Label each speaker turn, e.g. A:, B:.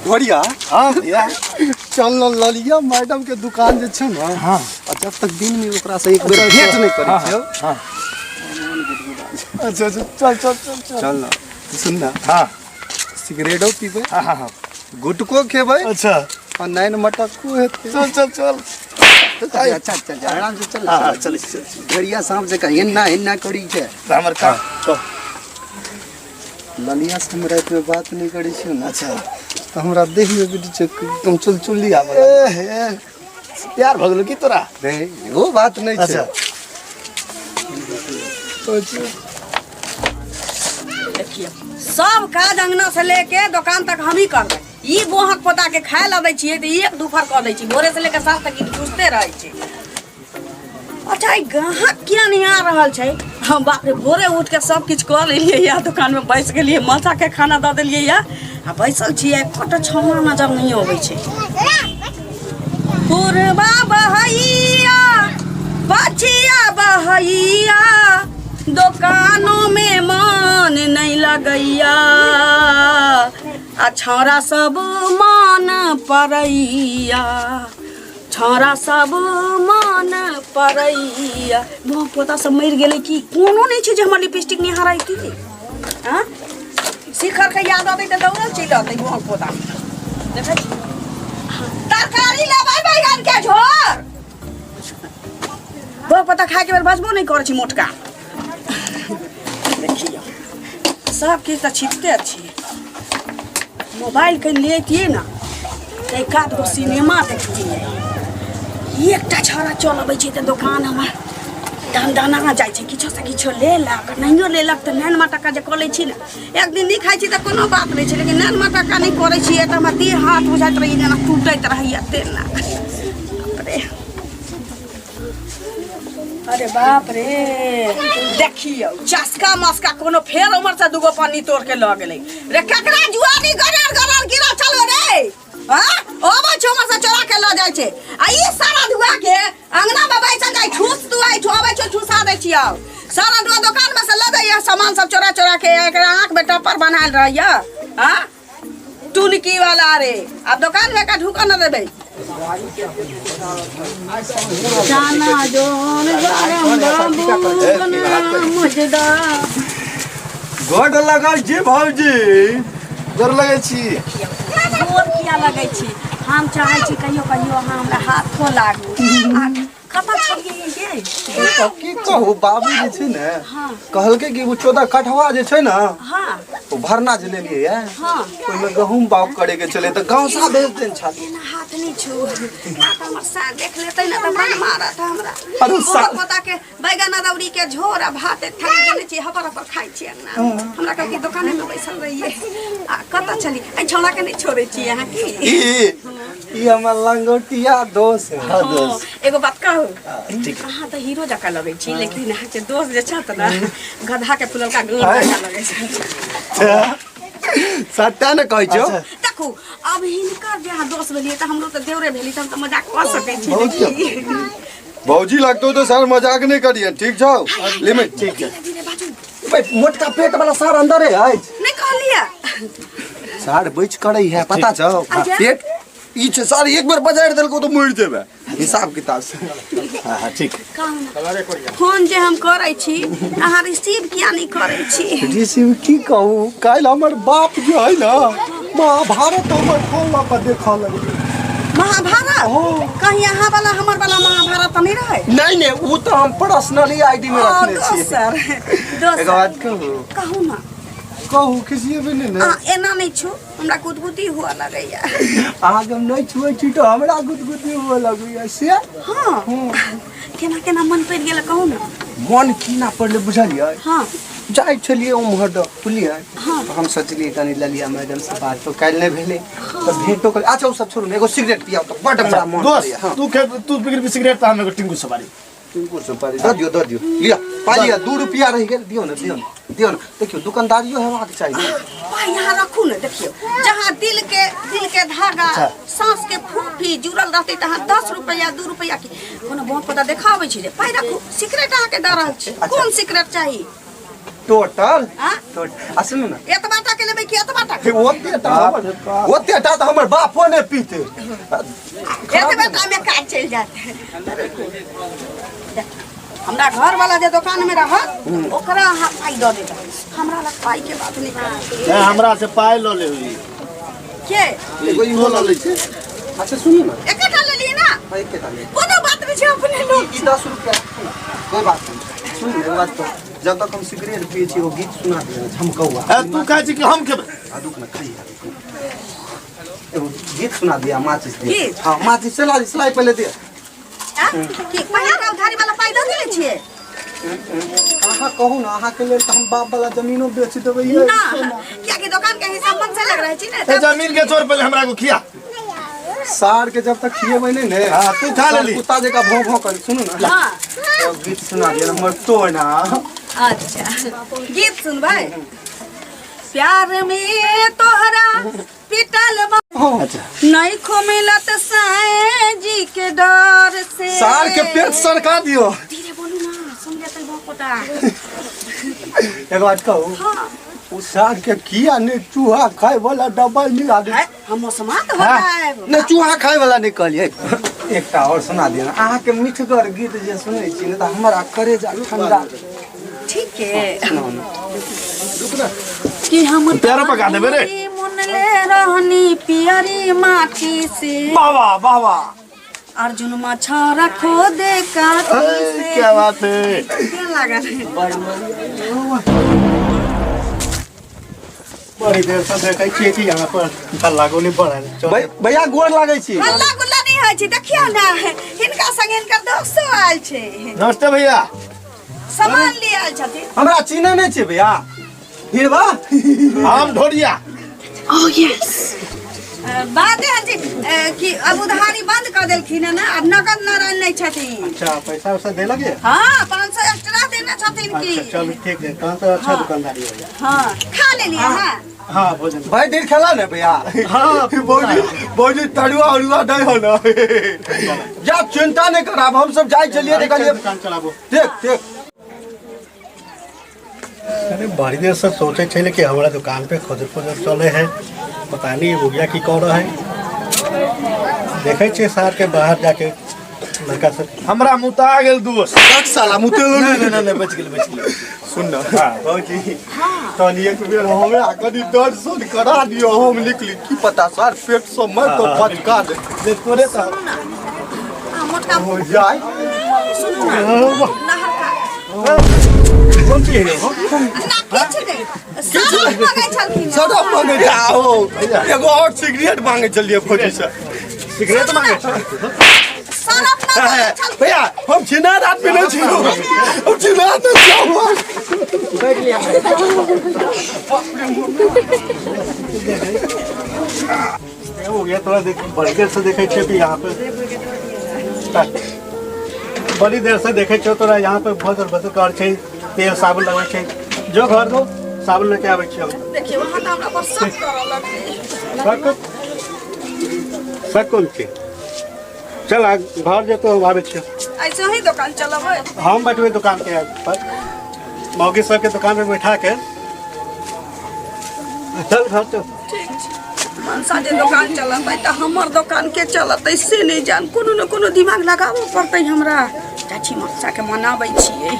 A: ढोरिया।
B: हाँ भैया।
A: चल न ललिया मैडम के दुकान जे छै ने।
B: हाँ।
A: आ जब तक दिन में ओकरा से एक बेर भेंट नहीं करै छियौ।
B: हाँ। अच्छा अच्छा, चल चल चल चल।
A: चल न, तू सुन ना।
B: हाँ।
A: सिगरेटो पीबै।
B: हाँ हाँ हाँ।
A: गुटको खेबै।
B: अच्छा।
A: आ नैन मटक्को हेतै।
B: चल चल चल।
A: अच्छा अच्छा अच्छा, आराम से चल।
B: हाँ हाँ, चल चल।
A: ढोरिया सांप जकाँ एना एना करी छै।
B: तऽ हमर काम चल।
A: ललिया से हम राति में बात नहीं करै छियौ ने।
B: अच्छा।
A: तऽ हमरा देह में भी छै एकदम चुलचुली आबऽ
B: ए हे, प्यार भऽ गेलो की तोरा?
A: नहीं, वो बात नहीं छै।
B: अच्छा। अच्छा।
C: देखियौ, सब काज अंगना से लेके दोकान तक हमही करबै। ई गोहक पोता के खाय लए दै छियै तऽ एक दुपहर कऽ दै छी, भोरे से लेके साँझ तक ई ठूसते रहै छै। अच्छा, ई ग्राहक किया नहीं आ रहल छै? हम बाप रे, भोरे उठ के सब किछु कऽ लेलियै या दोकान में बैस गेलियै, मलसा के खाना दऽ देलियै या आ बैसल छियै, एकोटा छौना नजर नहीं अबै छै। पुरबा बहैया पछिया बहैया, दोकानों में मन नहीं लगैया, आ छौड़ा सब मन परैया, छौड़ा सब मन परैया। बहु पोता सब मरि गेलै कि कोनो नहि छै जे हमर लिपस्टिक निहारै की? आँ, शिखर के याद अतै तऽ दौड़ल चलि अतै। बहु पोता देखै छी। तरकारी लेबै? बैगन के झोर। बहु पोता खायके बेर बजबो नहि करै छै मोटका। देखियौ, सब किछु तऽ छिपते छी। मोबाइल कनि लेतियै ने तऽ एक आध गो सिनेमा देखतियै। एकटा छौड़ा चल अबै छै तऽ दोकान हमर दनदना जाइ छै, किछो से किछो लेलक, नहियो लेलक तऽ नैन मटक्का जे कऽ लै छी ने। एक दिन नहि खाइ छी तऽ कोनो बात नहि छै, लेकिन नैन मटक्का नहि करै छियै तऽ हमरा देह हाथ बुझाइत रहैए जेना टूटैत रहैए तेना। बाप रे, अरे बाप रे, देखियौ चस्का मस्का कोनो फेर उमर से दूगो पानी तोड़ के लऽ गेलै रे। केकरा जुआनी गरर गरर गिरा चलो रे? हाँ, अबै छै उमर से चोरा के लऽ जाइ छै। आ ई सारा धुआ के अंगना में बैसल जाइ, ठूस दुआइ छौ, अबै छै ठूसा दै छियौ। सारा धुआ दोकान में से लऽ जाइए सामान सब चोरा चोरा के। एकरा आँख में टप्पर बनायल रहैया। हाँ, टुनकी वाला रे, आब दोकान में का ढुकऽ न देबै। जाना जोन गरम बाबू बना मुजदा।
A: गोड़ लगै छी भौजी।
B: गोर लगै छी।
C: गोर किया लगै छी? हम चाहै छी कहियो कहियो अहाँ हमरा हाथो लागू। आ कतऽ छलियै ये?
A: तऽ की कहू, बाबू जे छै ने,
C: हाँ।
A: कहलकै कि ओ 14 कठवा जे छै ने,
C: हाँ।
A: ओ भरना जे लेलियै ये,
C: हाँ।
A: ओहिमे गहूम बाग करे के छलै तऽ गौसा भेज देने छल।
C: एना हाथ नहि छू ना तऽ हमर सार देख लेतै ने तऽ बड़ मारत हमरा।
A: अरे
C: पोता के बैगन अदौरी के झोर आ भात एक थाली देने छी, हपर हपर खाइ छी अंगना। हमरा कहलकै दोकाने में बैसल रहियै। आ कतऽ छली? एहि छौड़ा के नहि छोड़ै छी अहाँ की?
A: ई ई हमर लंगोटिया दोस्त है।
B: हाँ दोस्त।
C: एगो बात कहू?
B: ठीक।
C: अहाँ तऽ हीरो जकाँ लगै छी, लेकिन अहाँके दोस्त जे छथि ने, गधा के फुललका गोड़ जकाँ लगै छै।
A: सत्य ने कहै छियौ।
B: अच्छा।
C: देखू, अब हिनकर जे अहाँ दोस्त भेलियै तऽ हमरो तऽ देवरे भेली, तऽ हम तऽ मजाक कऽ सकै छी।
A: भौजी। भौजी लगतो तो सर मजाक नहीं करिए, ठीक छौ? लिमिट
B: ठीक है।
C: धीरे धीरे बाजू।
A: भाई, मोटका पेट वाला सार अंदर है आज।
C: नहि कहलियै।
A: सार बच करे है, पता छौ?
C: अच्छा।
A: पेट ई छै सार, एक बेर बजारि देलको तऽ मरि जेबे हिसाब किताब से।
B: हाँ हाँ, ठीक।
C: कहू ने, फोन जे हम करै छी अहाँ रिसीव किया नहि करै छी?
A: रिसीव की कहू, काल्हि हमर बाप जे है ने, महाभारत हमर फोन लऽ कऽ देखऽ लगलै।
C: महाभारत?
A: हो।
C: कहीं अहाँ वाला हमर वाला महाभारत तऽ नहि रहै?
A: नहीं नहीं, वो तो हम पर्सनली आईडी में
C: ओ,
A: रखने छियै।
C: दोसर दोसर।
A: एक बात कहू?
C: कहू ने।
A: कहू, खिसिएबै नहि ने?
C: आ, एना नहि छू, हमरा गुदगुदी हुअ लगैया।
A: अहाँके हम नहि छुए छी तऽ हमरा गुदगुदी हुअ लगैया से।
C: हाँ, केना केना मन पड़ि गेल, कहू ने।
A: मन केना पड़लै बुझलियै?
C: हाँ।
A: जाइ छलियै उम्हर दऽ बुझलियै?
C: हाँ।
A: तऽ हम सोचलियै कनि ललिया मैडम से बात तो काल्हि नहि भेलै तऽ भेंटो कर। अच्छा, ओ सब छोड़ू ने, एगो सिगरेट पियाउ तऽ बड्ड हमरा मन
B: दोस्त
A: करैया। हाँ।
B: तू खे, तू पकड़ सिगरेट तऽ हम एगो टिंकू सवारी।
A: टिंकू सुपारी दऽ दियौ, दऽ दियौ, लिअ पाइ लिअ। 2 रुपया रहि गेल। दियौ ने, दियौ ने, दियौ ने। देखियौ, दुकानदारियो हेबाक चाही ने।
C: पाइ यहाँ रखू ने। देखियौ, जहाँ दिल के धागा, सांस के फूफी जुड़ल रहतै तहाँ 10 रुपया 2 रुपया की कोनो बहुत पता देखाबै छै जे। पाइ रखू, सिगरेट अहाँके दऽ रहल छी। कोन सिगरेट चाही?
A: टोटल
C: हाँ?
A: टोटल आ सुनू ना
C: एतबा टा के लेबै कि एतबा टा के?
A: हे, ओते टा हमर ओते टा तऽ हमर बापो नहि पीते
C: एतबे टा में काज चलि जायत हमरा घर वाला जे दुकान में रहत ओकरा अहाँ पाइ दऽ देबै हमरा लग पाइ के बात नहि करू।
B: ए, हमरा से पाइ लऽ ले हुई
C: के
A: एगो इहो लऽ लै छै अच्छा सुनू ना
C: एकेटा लेलियै ना
A: हाँ, एकेटा ले
C: कोनो बात नहि छै अपने लोग
A: ई 10 रुपया राखू ना, कोई बात नहीं सुन एगो बात कहू जब तक हम सिगरेट पिए छी वो गीत सुना दिअ ना झमकौआ
B: ए, तू खाइ छी कि हम खेबै
A: आ रुक ना खाइए रुक ना। एगो गीत सुना दिया माचिस दिया
C: गीत?
A: हाँ माचिस चला दी सलाई पहले दिया
C: आँ? की पहिला उधारी वाला पाइ दऽ देने छियै
A: अहाँ कहू ना अहाँ के लेल तऽ हम बाप वाला जमीनो बेच देबै ये
C: ना कियाकि दोकान के हिसाब मन से लग रहै छी ने
B: ए, जमीन के छोड़ पहिले हमरा को खिया
A: सार के जब तक खिएबै नहीं ने
B: हाँ, तू खा
A: सार
B: लेली।
A: कुत्ता जकाँ भौं भौं कर सुनू ना
C: हाँ
A: एगो गीत सुना दिया हमर तो ना
C: अच्छा गीत सुनबै प्यार में तोहरा पिटल बा
B: अच्छा
C: नहीं खो मिलत साए जी के डर से
A: सार के पेट सरका दियो
C: धीरे बोलू ना सुन जेतै भोकोटा
A: एगो बात कहू
C: हाँ
A: उ सार के किया ने चूहा खाए वाला डब्बा नहीं आदे
C: है हम समात हो जाएब
A: नहीं चूहा खाए वाला नहीं कहलिए एकटा और सुना दिया अहाँ के मिठगर गीत जे सुनै छी ने तऽ हमरा करेजा ठंडा
C: ठीक है
A: सुनाउ ने
C: कि हम
B: पैरो पका देबै रे।
C: मुनले रहनी पियरी माटी से
A: वाह वाह वाह वाह
C: अर्जुन मछारा खो दे काठी
B: ए,
C: से
B: क्या बात है
C: केहन लागल
D: बड़ी देर से देखै छियै कि यहाँ पर हल्ला गोली बढ़ल चल
A: भैया गोर लागै छी
C: हल्ला गुल्ला नहि होइ छै देखियौ ने हिनका संगे हिनकर दोस्तो आयल छै
B: नमस्ते भैया
C: सामान लिए आयल छथिन
A: हमरा चिन्है नहि छै भैया हिरवा
B: हम ढोरिया
C: बात है जी कि अब उधारी बंद कर देलखिन है ना अब नगद नारायण नहीं छथिन
D: अच्छा पैसा वैसा दे लगे
C: हाँ 500 एक्स्ट्रा देने छथिन की
D: अच्छा चलो ठीक है तहन तो अच्छा दुकानदारी हो गया
C: हाँ खा लेलिए हाँ
D: हाँ भोजन
A: भाई देर खेला ने भैया
D: हाँ
A: भौजी भौजी तरुआ उरुआ नहीं हो ना जा चिंता नहीं कर अब हम सब जाए चलिए देखलिए
D: दुकान चलाबो
A: देख देख
D: अरे बड़ी देर से सोचे छे कि हमारा दुकान पे खजूर फजूर चले है पता नहीं बुढ़िया की कर है देखे छे शहर के बाहर जाके लड़का सब
B: हमरा मुता गेल दोस्त
A: दस साला मुते
B: नहीं नहीं नहीं बच गेल बच गेल
A: सुन ना भौजी तनी एक बेर हमरा कनी दर्शन करा दियो हम निकली की पता सर पेट से मैं तो फटका दे
B: ले तोरे तो
C: सुनू ना आ, मोटका
A: हो जाए
C: सुनू ना नहर का
D: कौन चीज है हो?
C: ना किछु नहि सरफ मंगै छलखिन
A: सदा मांगे जाओ एगो और सिगरेट मांगे चलिए भौजी से
D: सिगरेट मांगे
C: सरफ ना मंगै छलखिन
A: भैया हम छिनार आदमी नहीं छी हम छिनार नहीं छी
D: हो गया थोड़ा देख बड़ी देर से देखे छे कि यहाँ पे बड़ी देर से देखे छे तोरा यहाँ पे भजर भजर कर छे तेल साबुन लगै छे जो घर दो साबुन लेके आबै छियै हम
C: देखियौ अहाँ तऽ हमरा पर शक करऽ लगलियै
D: शक शक कोन छै चल आ घर जेतो हम आबै छियै
C: ऐसे ही दोकान चलबै
D: हम बैठबै दुकान के पर मौगी सबके दुकान पे बैठा के चल घर चल
C: ठीक छै मनसा जे दोकान चलतै तऽ हमर दोकान के चलतै से नहि जान कोनो ने कोनो दिमाग लगाबऽ पड़तै हमरा चाची मनसाके मनाबै छियै